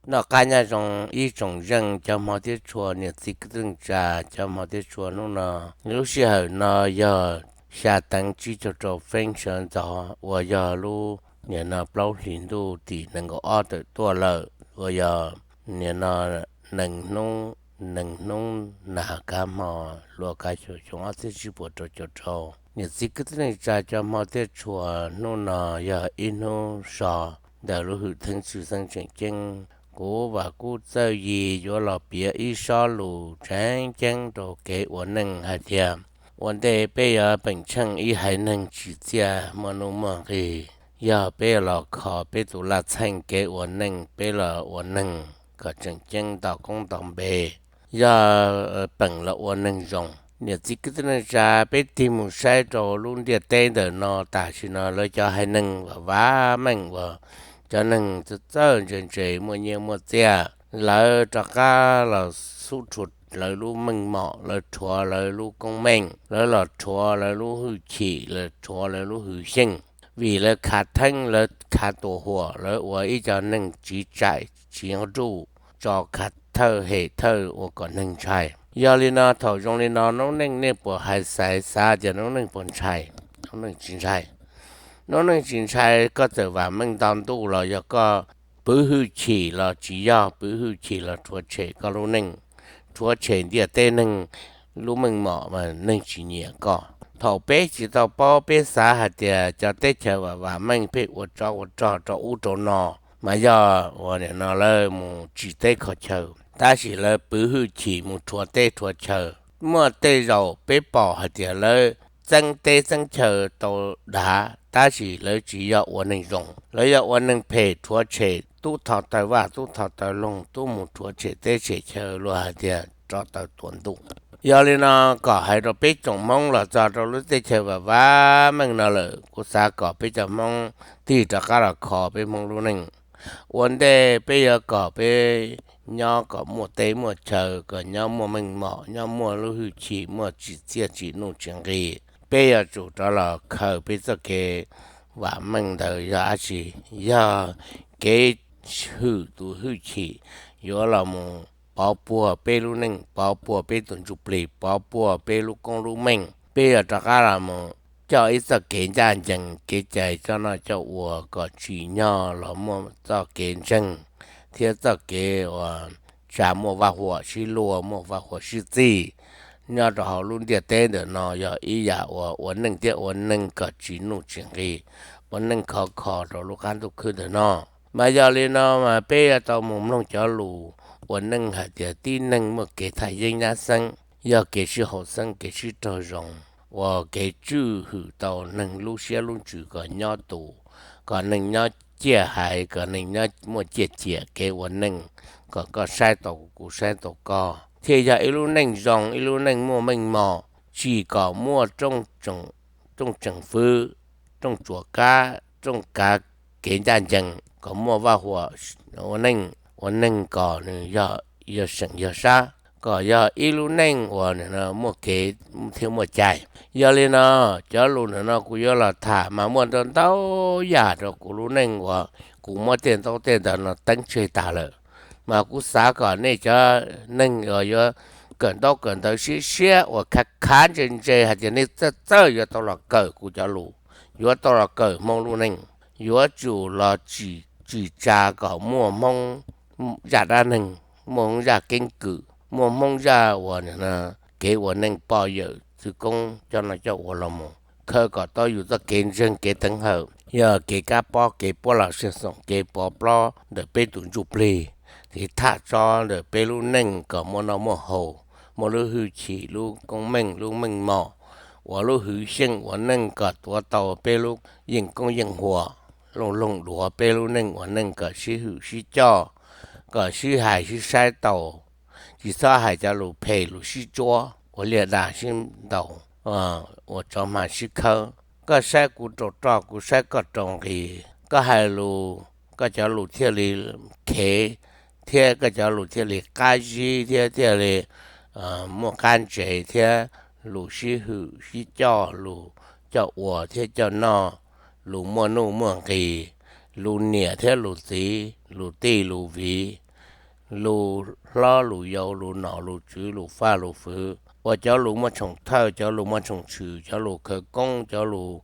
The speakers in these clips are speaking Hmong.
Noj qab nyob zoo ib tsoom zeej cov hmov thiab tshua, niam txiv kwv tij neej tsa cov hmov thiab tshua. Hnub no, lub sij hawm no yog xya teev tsib caug rau feeb sawv ntxov uas yog lub nim no plaub hlis ntuj tim nees nkaum ob tawm tuaj lawm uas yog nim no nees hnub, nees hnub nas kav hmo luas kav xyoo ob txhiab tsib puas rau caum rau. Niam txiv kwv tij neej tsa cov hmov thiab tshua, hnub no yog ib hnub so ntawm lub hwm theeb tshwj xeeb tseem ceeb. Kuv Vam Kub Txawj Yig yuav los piav ib sob lus tseem ceeb rau kev ua neej hais tias ua ntej peb yuav peem tsheej ib haiv neeg tsim txiaj muaj nuj muaj nqis, yog peb los kho peb tus laj txheej kev ua neej, peb los ua neeg kom tseem ceeb tau koob tau npe, yog peem los ua neeg zoo. Niam txiv kwv tij neej tsa, peb tig mus saib rau lub ntiaj teb ntawm no tam sim no lawv cov haiv neeg vam meej uas cov neeg txawj ntse ntse muaj nyiaj muaj txiaj, lawv rov qab los xub rhuav lawv lub meej mom, lawv rhuav lawv lub koob meej, lawv los rhuav lawv lub hwj chim, lawv rhuav lawv lub hwv xyeej, vim lawv khav theeb, lawv khav tua huam, lawv ua ib co neeg tsiv tsaim tsiv nruj, tso khav thawj hem thawj ua kom neeg ntshai. Yog li no thaum zoo li no noob neej nej puas hais xaiv xav tias noob neej puas ntshai? Noob neej tsis ntshai. Noob neej tsis ntshai, koj txawm vam meej nto ntuj los yog koj pwv hwj chim los tsis yog pwv hwj chim los rhuav tshem koj lub neej, rhuav tshem ntiaj teb neeg lub meej mom mas neeg tsis nyiam koj. Thaum peb tsis tau paub peb xav hais tias cov teb chaws vam vam meej pheej ua tsov ua rog rau ub rau no, mas yog uas nim no lawv mus tsim teb kho chaw, tab sis lawv pwv hwj chim mus rhuav teb rhuav chaw. Muaj tej zaum peb pom hais tias lawv txeeb teb txeeb chaw tau dav, tab sis lawv tsis yog ua neeg zoo, lawv yog ua neeg phem rhuav tshem tub tho taw vaj tub tho taw loog, tub mus rhuav tshem teb tshem chaw luag hais tias rov taw tuam ntuj. Yog li no kom hais rau peb tsoom Hmoob los txog rau lub teb chaws vam vam meej no lawm, kuv xav kom peb cov Hmoob tig rov qab los kho peb Hmoob lub neej. Ua ntej peb yuav kom peb nyob kom muaj teb muaj chaw, kom nyob muaj meej mom, nyob muaj lub hwj chim, muaj tsim txiaj tsim nuj tsim nqis, peb yuav tsum rov los khaws peb txoj kev vam meej ntawd yog dab tsi? Yog kev hwm tus hwj chim yuav los mus pov puag peb lub neej, pov puag peb tus ntsuj plig, pov puag peb lub koob lub meej. Peb yuav rov qab los mus coj ib txoj kev ncaj ncees, kev cai coj noj coj ua kom tsim nyog los muaj txoj kev ntseeg thiab txoj kev uas tsa muaj vaj huam sib luag, muaj vaj huam sib txig nyob rau hauv lub ntiaj teb ntawm no yog ib yam uas ua neej thiab ua neeg kom tsim nuj tsim nqis, ua neej khov kho rau lub qab ntuj khwb ntawm no. Mas yog li no mas peb yuav tau mus mloog cov lus ua neej hais tias tib neeg muaj kev thaj yeeb nyab xeeb, yog kev sib haum xeeb, kev sib raug zoo, ua kev tswj hwm tau neeg lub siab lub ntsws kom nyob tus, kom neeg nyob ciaj haiv, kom neeg nyob muaj ciaj ciam kev ua neej, kom koj saib tau kuv, kuv saib tau koj, thiaj yog ib lub neej zoo, ib lub neej muaj meej mom, tsis kom muaj rooj tseem fwb, rooj tsuas kab, rooj kav kev ncaj ncees, kom muaj vaj huam ua neej, ua neeg kom nws yog seem yog sab, kom yog ib lub neej uas muaj kev thiab muaj cai. Yog li no, cov lus ntawm no kuv yuav los tham mas muaj ntau ntau yam rau kuv lub neej uas kuv muab tej ntaub tej ntawv no teeb tseg tas lawm. Mas kuv xav kom nej cov neeg uas yuav kawm ntaub kawm ntawv siab siab uas khav khav ntse ntse hais tias nej txawj txawj yuav tau los kawm kuv cov lus, yuav tau los kawm Hmoob lub neej, yuav tsum los tsim tsa kom muaj Hmoob zaj dab neeg, muaj Hmoob zaj keeb kwm, muaj Hmoob zaj uas kev ua neej poj yawm txwv koob coj noj coj ua los mus, khaws kom tau yus txoj kev ntseeg kev teev hawm, yog kev kab pob kev puab los sij xoom, kev pov plob ntawm peb tus ntsuj plig, kev thaj tsob ntawm peb lub neej kom muaj noj muaj haus, muaj lub hwj chim lub koob meej lub meej mom, ua lub hwv xyeej ua neej kom tuav tau peb lub yeej koob yeej huam, looj looj duav peb lub neej ua neej kom sib hwm sib coj, kom sib hais sib saib tau, tsis txhob hais cov lus phem lus sib tsuab ua liaj dag sib ntaus, ua tsov hma sib khawb. Koj saib kuv rau roj, kuv saib koj rau nqis, koj hais lus, koj cov lus thiaj li khev, thiab koj cov lus thiaj li qab zib thiab thiaj li muaj qab ntsev thiab lus sib hwm sib coj, lus coj ua thiab coj noj, lus muaj nuj muaj nqis, lus niam thiab lus txiv, lus tij lus viv, lus hlob lus yau, lus nom lus tswv, lus faj lus fwv, uas cov lus muaj tshoom thawj, cov lus muaj tshoom tshwm, cov lus khawv koob, cov lus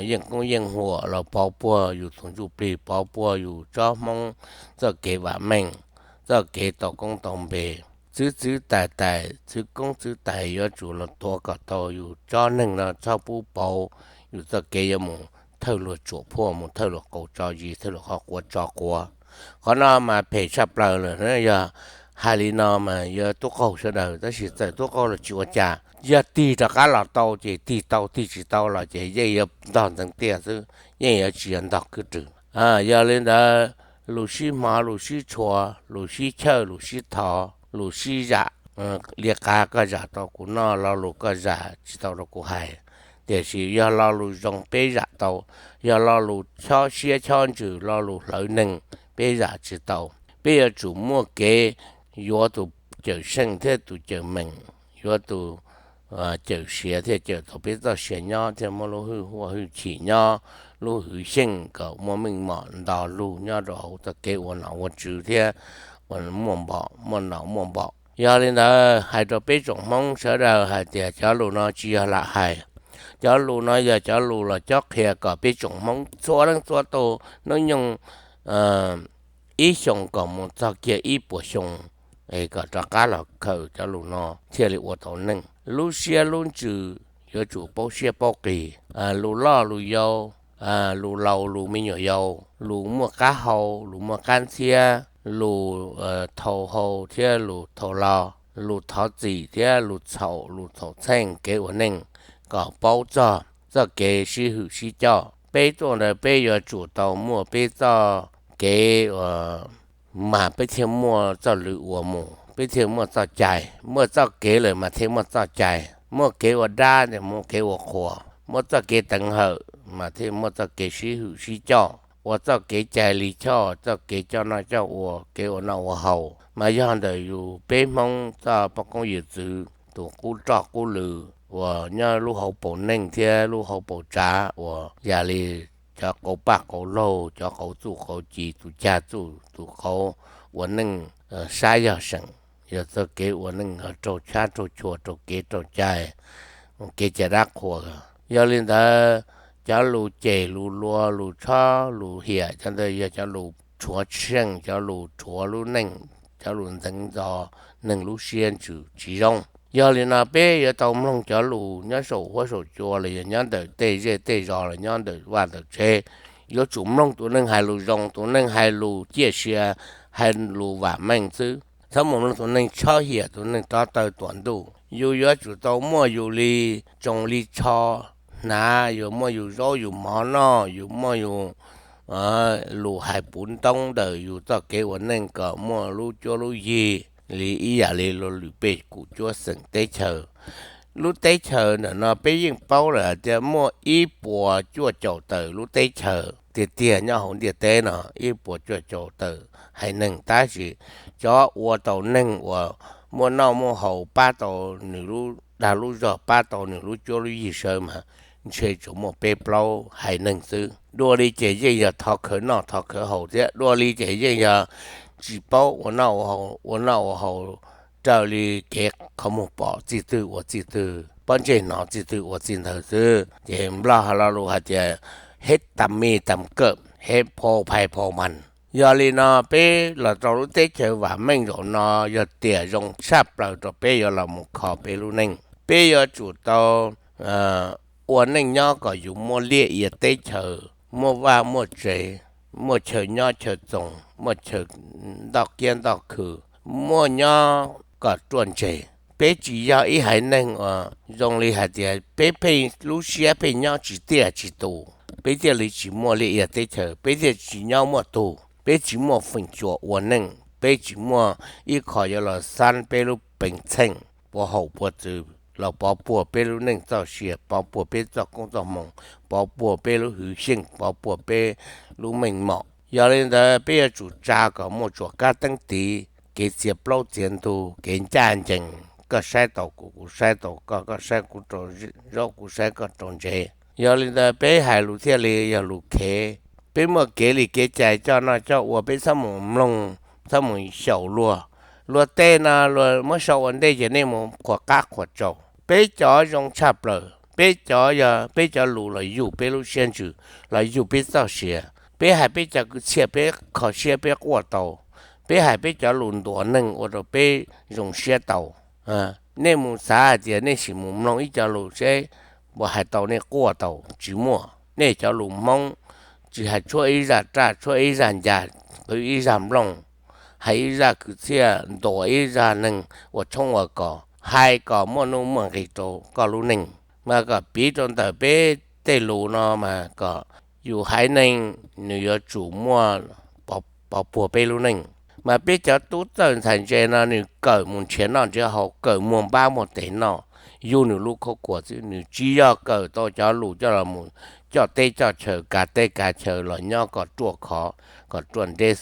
yeej koob yeej huam los pov puag yus tus ntsuj plig, pov puag yus tsob Hmoob txoj kev vam meej, txoj kev tau koob tau npe. Txwv txwv tais tais, txwv koob txwv tais yuav tsum los tuav kom tau yus tsob neeg no txhob pub pauv yus txoj kev yuav mus thawj luag tsuam phuaj, mus thawj luag qau tso zis, thawj luag qhov quav tso quav. Qhov no mas phem tshaj plaws lawm. Yog hais li no mas yuav tub qaug sawv daws, tab sis txawm tub qaug los tsis ua cas, yog tig rov qab los tau ces tig tau, tig tsis tau los ces yeej yuav ntog ntxeev tiaj xwb, yeej yuav tsis yog ntog khwb rwg. Yog li ntawd, lus sib hmov, lus sib tshua, lus sib chawj, lus sib thov, lus sib zam, li qab koj zam tau kuv noj, lo lus koj zam tsis tau rau kuv hais. Tiam sis yog lo lus zoo peb zam tau, yog lo lus chob siab chob ntsws, lo lus hlawv neeg peb zam tsis tau. Peb yuav tsum muaj kev yuav tus cawm seej thiab tus cawm meem, yuav tus cawm siav thiab cawm tau peb txoj sia nyob, thiaj muaj lub hwj huam hwj chim nyob, lub hwv xyeej kom muaj meej mom nto lug nyob rau hauv txoj kev ua nom ua tswv thiab ua muaj npom, muaj nom muaj npom. Yog li ntawd, hais rau peb tsoom Hmoob sawv daws hais tias cov lus no tsis yog lam hais. Cov lus no yog cov lus los cob qhia kom peb tsoom Hmoob txhua leej txhua tus hnub nyoog ib xyoos kom mus txog kiag ib puas xyoo, es kom rov qab los khaws cov lus no thiaj li ua tau neej. Lub siab lub ntsws yuav tsum paub siab paub qis, lus loj lus yau, lus laus lus me nyuam yaus, lus muaj qab hau lus muaj qab ntxhiab, lus thau hau thiab lus thau lo, lus thov txim thiab lus txhaum lus txhaum txheej, kev ua neej kom paub txog txoj kev sib hwm sib coj. Peb tuaj ntawd peb yuav tsum tau muaj peb txoj kev uas mas peb thiaj muaj txoj lw ua mus, peb thiaj muaj txoj cai. Muaj txoj kev lawm mas thiaj muaj txoj cai. Muaj kev ua dab thiaj muaj kev ua qhuas, muaj txoj kev teev hawm mas thiaj muaj txoj kev sib hwm sib coj, ua txoj kev cai li choj, txoj kev coj noj coj ua, kev ua noj ua haus. Mas yog ntawm yus peb Hmoob txoj poj koob yawm txwv tus qub roj qub lw uas nyob lub hauv paus neej thiab lub hauv paus tsav uas yam li cov qauv paj qauv laug, cov qauv txuj qauv ci, tus cag txuj tus qauv ua neej sab yog seem, yog txoj kev ua neej raug tshab raug chua, raug kev raug cai, kev cai dab qhuas. Yog li ntawd, cov lus cem lus luas lus tshob lus hiam cov ntawd yog cov lus rhuav tsheej, cov lus rhuav lub neej, cov lus ntxeev ntxo neeg lub siab ntsws tsis zoo. Yog li no peb yuav tau mloog cov lus nyob saum huab saum cua los yog nyob ntawm tej zej tej zos los nyob ntawm vaj ntawm tsev, yuav tsum mloog tus neeg hais lus zoo, tus neeg hais lus ciaj sia, hais lus vam meej xwb. Txhob mus mloog tus neeg tshob hiam, tus neeg rov taw tuam ntuj. Yus yuav tsum tau muaj yus li tsoos li tsho hnav, yuav muaj yus zaub yus mov noj, yuav muaj yus lus hais puv ntoob ntawm yus txoj kev ua neej kom muaj lub cuab lub yig li ib yam li luag lwm pej kum cuab xeem teb chaws. Lub teb chaws ntawm no peb yeej paub lawm hais tias muaj ib puas cuaj caum tawm lub teb chaws tiag tiag nyob hauv ntiaj teb no, ib puas cuaj caum tawm haiv neeg, tab sis cov ua tau neeg uas muaj noj muaj haus pab tau nws lub dag lub zog, pab tau nws lub cuab lub yig sawv mas ntshe tsuas muaj peb plaub haiv neeg xwb. Dua li ces yeej yog thov khawv noj thov khawv haus thiab, dua li ces yeej yog tsis paub ua noj ua haus, ua noj ua haus raws li kev qhov muag pom, txij twg ua txij twg, pob ntseg hnov txij twg ua txij ntawd xwb. Ces Nplog hais lo lus hais tias, hej tas mij tas kawm, hej phau phais phau mas. Yog li no peb los rau lub teb chaws vam meej zaum no yog tiam zoo tshaj plaws rau peb yuav los mus kho peb lub neej. Peb yuav tsum tau ua neej nyob kom yus muaj liaj ia teb chaws, muaj vaj muaj tsev, muaj chaw nyob chaw txoos, muaj chaw ntoj kiab ntoj khw, muaj nyob kom ruaj ntseg. Peb tsis yog ib haiv neeg uas zoo li hais tias peb pheej lub siab pheej nyob tsis tiaj tsis tus, peb thiaj li tsis muaj liaj ia teb chaws, peb thiaj tsis nyob muaj tug, peb tsis muaj feem xyuam ua neej, peb tsis muaj ib qho yuav los xab peb lub peev txheej puas haum puas txwv los pov puag peb lub neej txoj sia, pov puag peb txoj koob txoj hmoo, pov puag peb lub hwv xyeej, pov puag peb lub meej mom. Yog li ntawd peb yuav tsum tsa kom muaj tsuas kab teeb tiv, kev txiav plaub txiav ntug, kev ncaj ncees, koj saib tau kuv, kuv saib tau koj, koj saib kuv rau zaub, kuv saib koj rau ntsev. Yog li ntawd peb hais lus thiaj li yog lus khev. Peb muaj kev li kev cai coj noj coj ua, peb txhob mus mloog txhob mus xyaum luag. Luag tej no luag muab sau ua ntej ces nej mus qhuas qab qhuas tsaus. Peb cov zoo tshaj plaws, peb cov yog peb cov lus los yug peb lub siab ntsws, los yug peb txoj sia. Peb hais peb cov kwv txhiaj peb kho siab peb quaj tau, peb hais peb cov lus ntuas neeg ua rau peb zoo siab tau. Nej mus xav hais tias nej sim mus mloog ib co lus seb puas hais tau nej quaj tau, tsis muaj. Nej cov lus Hmoob tsis hais tshuab ib zaj raj tshuab ib zaj ncas, qw ib zaj nplooj, hais ib zaj kwv txhiaj ntuas ib zaj neeg ua tshoob ua kos, hais kom muaj nuj muaj nqis rau koj lub neej. Mas kom piv rau ntawm peb tej lus no mas kom yus haiv neeg nws yuav tsum muaj pov puag peb lub neej. Mas peb cov tub txawj ntxhais ntse no nws kawm mus nrhiav noj nrhiav haus, kawm muag npab muag tes noj, yug nws lub khaub khuas xwb, nws tsis yog kawm tau cov lus coj los mus coj teb coj chaw, kav teb kav chaw los nyob kom ruaj khov, kom ruaj nreb,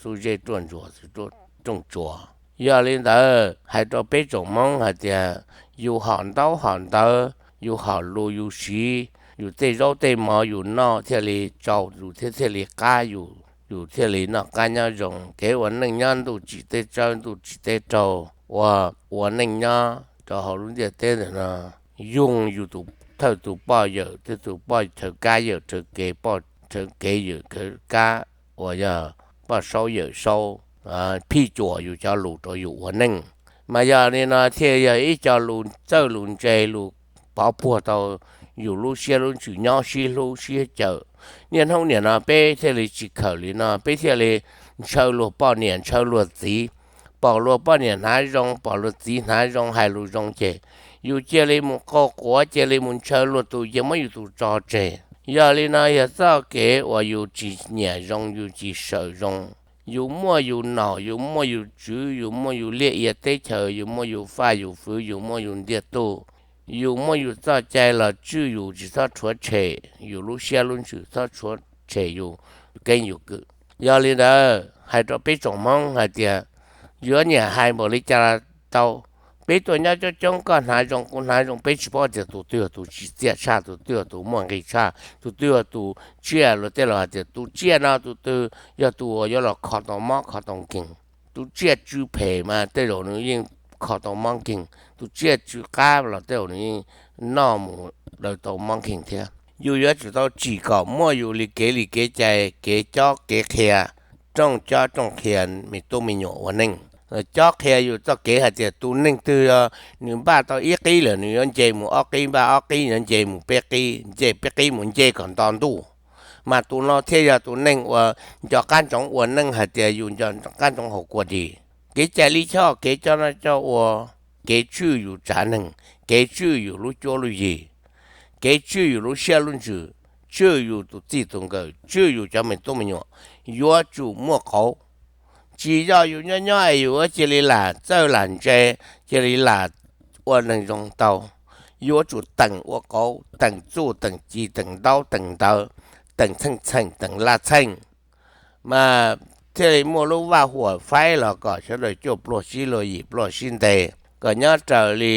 xub zeb ruaj ntsuas, xwb rooj tsuas. Yog li ntawd hais rau peb tsoom Hmoob hais tias yus hom ntaub hom ntawv, yus hom lus yus siv, yus tej zaub tej mov yus noj thiaj li tsau yus thiab thiaj li qab yus, yus thiaj li noj qab nyob zoo. Kev ua neej nyob ntuj tsim teb tsawb ntuj tsim teb raug, ua, ua neej nyob rau hauv lub ntiaj teb ntawm no, yug yus tus thawj tus poj yawm, thawj tus poj rhawv kab yawm rhawv kev, poj rhawv kev yawm rhawv kab, uas yog poj saub yawm saub, phij cuam yus cov lus rau yus ua neej. Mas yog li no thiaj yog ib co lus txawj lus ntse lus pov puag tau yus lub siab lub ntsws nyob sib hlub sib cawm. Niaj hnub nim no peb thiaj li tsis khawm li no, peb thiaj li ntshaw luag poj niam ntshaw luag txiv. Pom luag poj niam hnav zoo, pom luag txiv hnav zoo hais lus zoo ces yus cia li mus qau quav, cia li mus ntshaw luag tus, cia muab yus tus tso tseg. Yog li no yog txoj kev uas yus tsis nyiam zoo, yus tsis sawm zoo. Yus muaj yus nom, yus muaj yus tswv, yus muaj yus liaj ia teb chaws, yus muaj yus faj yus fwv, yus muaj yus ntiag tug, yus muaj yus txoj cai los tswj yus, tsis txhob rhuav tshem yus lub siab lub ntsws, txhob rhuav tshem yus keeb yus kwm. Yog li ntawd hais rau peb tsoom Hmoob hais tias yuav nyiam hais npaum li cas los tau. Peb tuaj nyob coob coob, koj hnav zoo kuv hnav zoo, peb tsis paub tias tus twg yog tus tsim txiaj tshaj, tus twg yog tus muaj nqis tshaj, tus twg yog tus tsiaj. Luag tej laus hais tias tus tsiaj no tus twg yog tus uas yuav los kho tau mob kho tau nkeeg. Tus tsiaj tsw phem mas tej zaum nws yeej kho tau mob nkeeg, tus tsiaj tsw qab los tej zaum nws yeej noj mus daws tau mob nkeeg thiab. Yus yuav tsum tau tsim kom muaj yus li kev li kev cai, kev cob kev qhia, rooj cob rooj qhia me tub me nyuam ua neej. Cob qhia yus txoj kev hais tias tus neeg twg yog nws npaj tau ib qib lawm nws yuav nce mus ob qib, npaj ob qib yuav nce mus peb qib, nce peb qib mus nce kom nto ntuj. Mas tus no thiaj yog tus neeg uas nco qab ntsoov ua neej hais tias yus nco qab ntsoov haus kua dis. Kev cai lij choj, kev cob noj cob ua, kev tswj yus tsav neeg, kev tswj yus lub cuab lub yig, kev tswj yus lub siab lub ntsws, tswj yus tus txij tus nkawm, tswj yus cov me tub me nyuam, yuav tsum muaj qauv. Tsis yog yus nyob nyob es yus cia li lam txawj lam ntse, cia li lam ua neeg zoo tau. Yuav tsum teem ua qauv, teem txuj teem ci, teem ntaub teem ntawv, teem txheej txheem teem laj txheej, mas thiaj li muaj lub vaj huam faib los kom sawv daws cuaj pluag sib luag yim pluag sib ntes, kom nyob raws li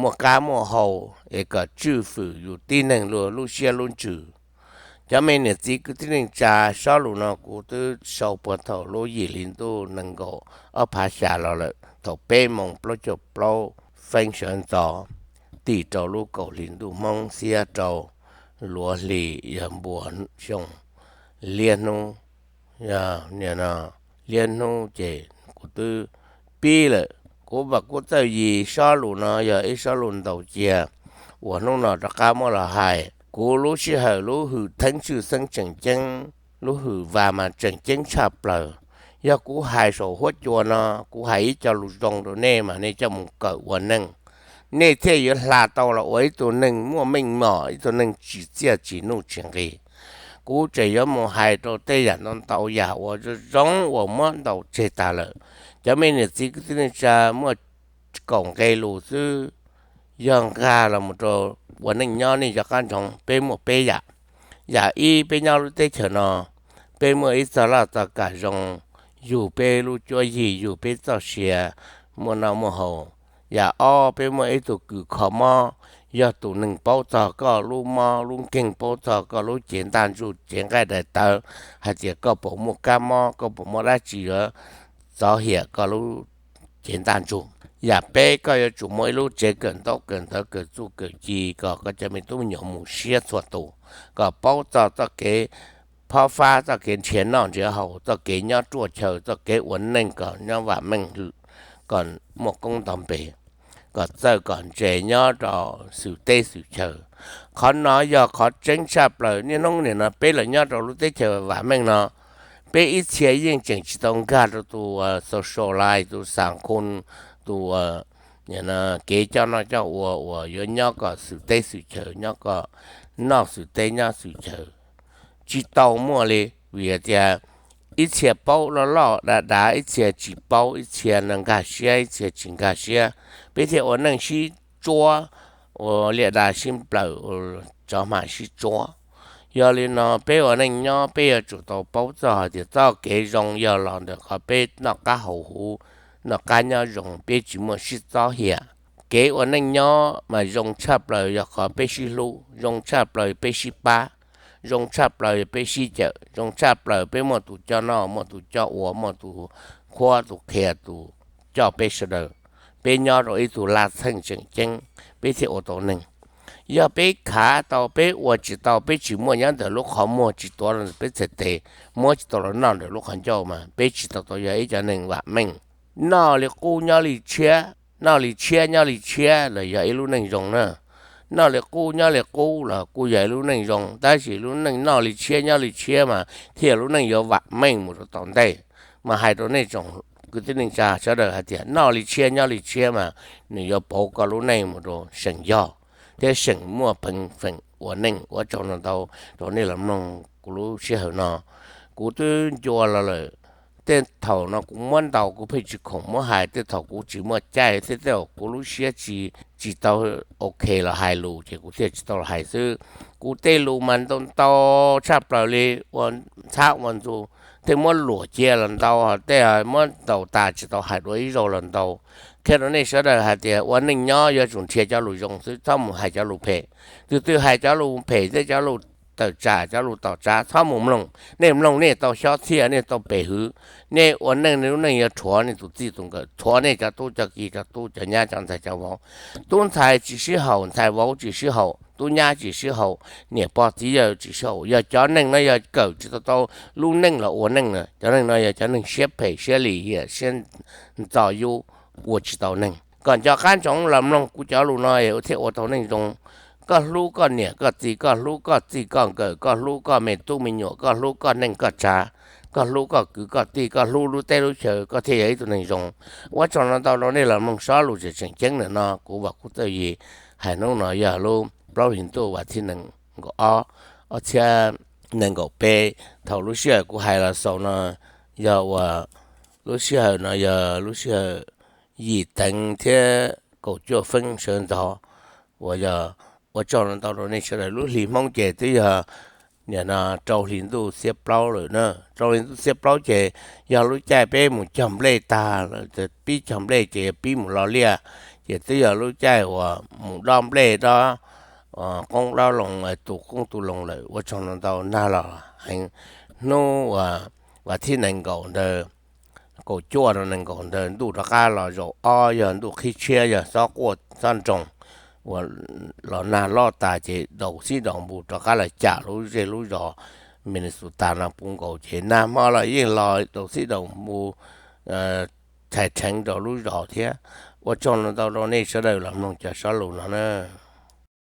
muaj qab muaj hau, es kom tswj fwm yus tib neeg luag lub siab lub ntsws. Cov me niam txiv kwv tij neej tsa, sob lus no kuv twb sau puag thaum lub yim hli ntuj nees nkaum ob phav xya los lawm, thaum peb moos plaub caug plaub feeb sawv ntxov, tim rau lub kaum hli ntuj Hmoob xiab rau luav hli, yog npuas xyoo, liab hnub, yog nim no liab hnub ces kuv twb pib lawm. Kuv vam kuv txawj yis sob lus no yog ib sob lus ntaus cia uas hnub no rov qab muab los hais. Kuv lub sij hawm lub hwm theeb tshwj xeeb tseem ceeb, lub hwm vas mas tseem ceeb tshaj plaws. Yog kuv hais saum huab cua no, kuv hais ib co lus zoo rau nej mas nej coj mus kawm ua neej. Nej thiaj yuav hla tau los ua ib tug neeg muaj meej mom, ib tug neeg tsim txiaj tsim nuj tsim nqis. Kuv tseem yuav mus hais rau tej yam ntau ntau yam uas zoo uas muab ntaus tseg tas lawm. Cov me niam txiv kwv tij neej tsa, muaj kaum nqe lus xwb, yog nqa los mus rau ua neej nyob nej nco qab ntsoov, peb muaj peb yam. Yam ib, peb nyob lub teb chaws no, peb muaj ib txoj laj txoj kam zoo, yug peb lub cuab yig, yug peb txoj sia, muaj noj muaj haus, Yam ob, peb muaj ib tug kws kho mob, yog tus neeg paub txog koj lub mob lub nkeeg, paub txog koj lub cev ntaj ntsug cev nqaij daim tawv, hais tias koj puas muaj kab mob, koj puas muaj dab tsi yuav txov hiam koj lub cev ntaj ntsug. Yam peb, koj yuav tsum muaj ib lub tsev kawm ntaub kawm ntawv kawm txuj kawm ci kom koj cov me tub me nyuam mus siab txhua tus, kom paub txog txoj kev phob fab, txoj kev nrhiav noj nrhiav haus, txoj kev nyob ruaj chaw, txoj kev ua neej kom nyob vam meej, kom muaj koob nto npe, kom txawj kom ntse nyob rau xwm teb xwm chaw. Qhov no yog qhov tseeb tshaj plaws. Niaj hnub nim no peb los nyob rau lub teb chaws vam meej no, peb ib txhia yeej tseem tsis tau nkag rau tus social life, tus xam khoo, tus kev coj noj coj ua uas yuav nyob kom xwm teb xwm chaw, nyob kom noj xwm teb nyob xwm chaw. Tsis tau muaj li, vim tias ib txhia paub loj loj dav dav, ib txhia tsis paub, ib txhia no nkag siab, ib txhia tsis nkag siab, peb thiaj ua neej sib tsuab, ua liaj da sib nplawm, tsov hma sib tsuab. Yog li no peb ua neej nyob peb yuav tsum tau paub txog hais tias txoj kev zoo yog los ntawm qhov peb noj qab haus huv, noj qab nyob zoo, peb tsis muaj sib txob hiam. Kev ua neej nyob mas zoo tshaj plaws yog qhov peb sib hlub, zoo tshaj plaws peb sib pab, zoo tshaj plaws peb sib cawm, zoo tshaj plaws peb muaj tus coj noj, muaj tus coj ua, muaj tus qhuab tus qhia, tus coj peb sawv daws. Peb nyob rau ib tug laj txheej tseem ceeb peb thiaj ua tau neeg. Yog peb khav tau, peb ua tsis tau, peb tsis muaj nyob ntawm lub qhov muag, tsis tuav los ntawm peb txhais tes, muab tsis tau los noj ntawm lub qhov ncauj mas peb tsis tau tau yog ib cov neeg vam meej. Noj li qub nyob li tshiab, noj li tshiab nyob li tshiab los yog ib lub neej zoo na. Noj li qub nyob li qub los kuj yog ib lub neej zoo, tab sis lub neej noj li tshiab nyob li tshiab mas thiaj lub neej yuav vam meej mus rau tom ntej. Mas hais rau nej tsoom kwv tij neej tsa sawv daws hais tias noj li tshiab nyob li tshiab mas nws yuav pauv koj lub neej mus rau seem yog thiab seem muaj peev feem ua neej. Ua tsaug ntau ntau rau nej los mloog kuv lub sij hawm no. Kuv twb ncua los lawm, tej thaum no kuv muab ntaus kuv pheej tsis khoom muab hais, tej thaum kuv tsis muaj caij thiab tej thaum kuv lub siab tsis, tsis tau ok los hais lus ces kuv thiaj tsis tau los hais xwb. Kuv tej lus mas ntau ntau tshaj plaws li, ua ntxhab ua ntxu, tej muab luam cia los ntau, tej muab ntaus tas tsis tau hais dua ib zaug los ntau. Qhia rau nej sawv daws hais tias ua neej nyob yuav tsum nrhiav cov lus zoo xwb, txhob mus hais cov lus phem. Tus twg hais cov lus phem thiab cov lus tawm tsam, cov lus tom tsav txhob mus mloog. Nej mloog nej tau xyob txhiaj, nej tau pes hwv. Nej ua neej nej lub neej yuav rhuav nej tus txij tus nkawm, rhuav nej cov tub cov ki, cov tub cov nyab, cov ntxhais cov vauv. Tub ntxhais tsis sib haum, ntxhais vauv tsis sib haum, tub nyab tsis sib haum, niam pog txiv yawg tsis sib haum. Yog cov neeg no yog kawm tsis tau tau lub neej los ua neej na, cov neeg no yog cov neeg siab phem siab lim hiam siab ntxo yub, ua tsis tau neeg. Kom nco qab ntsoov los mloog kuv cov lus no es thiaj ua tau neej zoo. Koj hlub koj niam koj txiv, koj hlub koj txij koj nkawm, koj hlub koj me tub me nyuam, koj hlub koj neej koj tsav, koj hlub koj kwv koj tij, koj hlub lub teb lub chaw, koj thiaj yog ib tug neeg zoo. Ua tsaug ntau ntau rau nej los mloog sob lus tseem tseem ceeb ntawm no. Kuv Vam Kub Txawj Yig hais hnub no yog lub plaub hlis ntuj vas thib nees nkaum ob, ob txhiab nees nkaum peb. Thaum lub sij hawm kuv hais los xaus no yog uas lub sij hawm no yog lub sij hawm Yim Teev thiab Kaum Cuaj Feeb sawv ntxov. Uas yog ua tsaug ntau rau nej sawv daws. Lub hli Hmoob ces twb yog nim no rau hli ntuj xiab plaub lawm na. Rau hli ntuj xiab plaub ces yog lub caij peb mus cog nplej tag lawm, pib cog nplej ces pib mus lo liaj, ces twb yog lub caij uas mus dob nplej dob qoob dob loo, tu qoob tu loo lawm. Ua tsaug ntau ntau, nag los heev. Hnub uas vas thib nees nkaum ntawd, kaum cuaj rau nees nkaum ntawd ntuj rov qab los zaum ob, yog ntuj qhib tshiab, yog xob quaj xob nroos, uas los nag loj tas ces daus xib daus npus rov qab los cam lub zej lub zos Minnesota no puv nkaus, ces nag hmo los yeej los daus xib daus npus txhais rheev rau lub zos thiab. Ua tsaug ntau rau nej sawv daws los mloog cov sob lus no na.